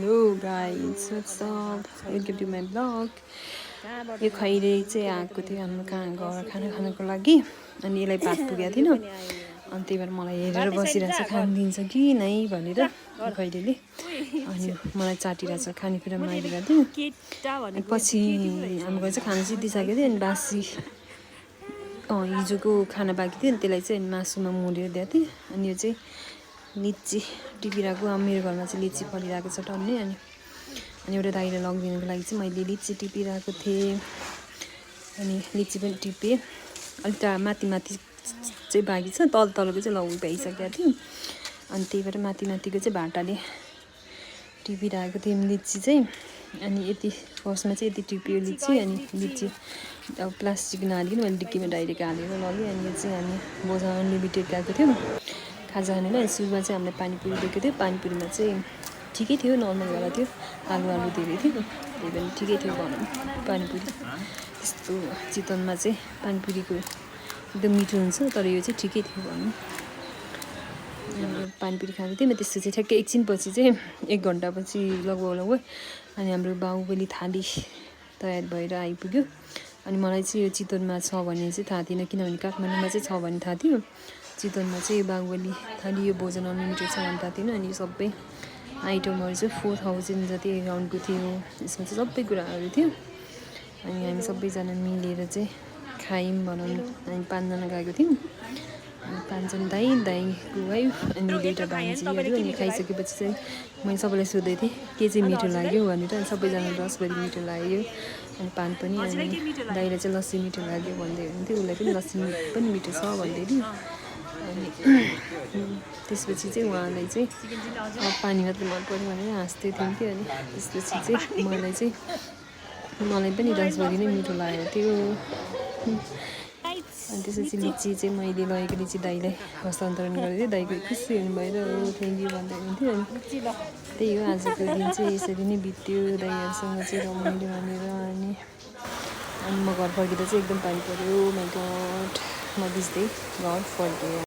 Hello guys what's up welcome to my blog. यो खैरे चाहिँ आएको थियो हाम्रो कहाँ घर खाना खानको लागि अनि यसलाई भात पुगेको थिएन अनि त्यही भएर मलाई हेरेर बसिरहेको छ खान दिन्छ कि नै भनेर खैरेले अनि मलाई चाटिरहेको छ खानेकुरा मागिरहेको थियो। पछि हाम्रो चाहिँ खाना सिद्धिसकेको थियो अनि बासी हिजोको खाना बाँकी थियो अनि त्यसलाई चाहिँ मासुमा मोलेर दिएको थिएँ। अनि यो चाहिँ लिची टिपिरहेको मेरो घरमा चाहिँ लिची फलिरहेको छ टन्नै अनि एउटा दाइलाई लगिदिनुको लागि चाहिँ मैले लिची टिपिरहेको थिएँ अनि लिची पनि टिपेँ। अलिक माथि चाहिँ बाँकी छ, तलको चाहिँ लग्नु भइसकेको थियो अनि त्यही भएर माथिको चाहिँ भाटाले टिपिरहेको थियौँ लिची चाहिँ। अनि यति फर्स्टमा चाहिँ यति टिप्यो लिची अनि लिची अब प्लास्टिक नहालिकन मैले डिक्कीमा डाइरेक्ट हालेर लगेँ। अनि यो चाहिँ हामी बोझा अनलिमिटेड गएको थियौँ खाजा खानेलाई। सुरुमा चाहिँ हामीले पानीपुरी दिएको थियो, पानीपुरीमा चाहिँ ठिकै थियो, नर्मलवाला थियो, आलु धेरै थियो, त्यही पनि ठिकै थियो भनौँ पानीपुरी। त्यस्तो चितवनमा चाहिँ पानीपुरीको एकदम मिठो हुन्छ तर यो चाहिँ ठिकै थियो भनौँ। पानीपुरी खाँदै थिएँ त्यसपछि चाहिँ ठ्याक्कै एकछिनपछि चाहिँ 1 घन्टापछि लगभग अनि हाम्रो बाहुबली थाली तयार भएर आइपुग्यो। अनि मलाई चाहिँ यो चितवनमा छ भन्ने चाहिँ थाहा थिएन, किनभने काठमाडौँमा चाहिँ छ भन्ने थाहा थियो, चितवनमा चाहिँ बाहुबली थाली यो भोजन अनलिमिटेड छ भन्ने थाहा थिएन। अनि यो सबै आइटमहरू चाहिँ 4000 जति एराउन्डको थियो, यसमा चाहिँ सबै कुराहरू थियो। अनि हामी सबैजना मिलेर चाहिँ खायौँ भनौँ। हामी 5 जना गएको थियौँ अनि 5 जना दाइको वाइफ अनि 2टा भान्जीहरू। अनि खाइसकेपछि चाहिँ मैले सबैलाई सोधेको थिएँ के चाहिँ मिठो लाग्यो भनेर, अनि सबैजना रसभरी मिठो लाग्यो अनि पान पनि। अनि दाइलाई चाहिँ लस्सी मिठो लाग्यो भन्दै हुन्थ्यो, उसलाई पनि लस्सी पनि मिठो छ भन्दै थियो। अनि त्यसपछि चाहिँ उहाँलाई चाहिँ पानी मात्रै मन पऱ्यो भनेर हाँस्दै थिन्थ्यो। अनि त्यसपछि चाहिँ मलाई पनि रसभरी नै मिठो लागेको थियो। अनि त्यसपछि लिची चाहिँ मैले लगेको लिची दाइलाई हस्तान्तरण गरेको थिएँ, दाइको खुसी हुनुभएर हो थ्याङ्क यू भन्दै हुन्थ्यो। अनि त्यही हो आजको दिन चाहिँ यसरी नै बित्यो दाइहरूसँग चाहिँ रमाइलो भनेर। अनि म घर फर्किँदा चाहिँ एकदम पानी पऱ्यो, माइ गड म भिज्दै घर फर्केँ।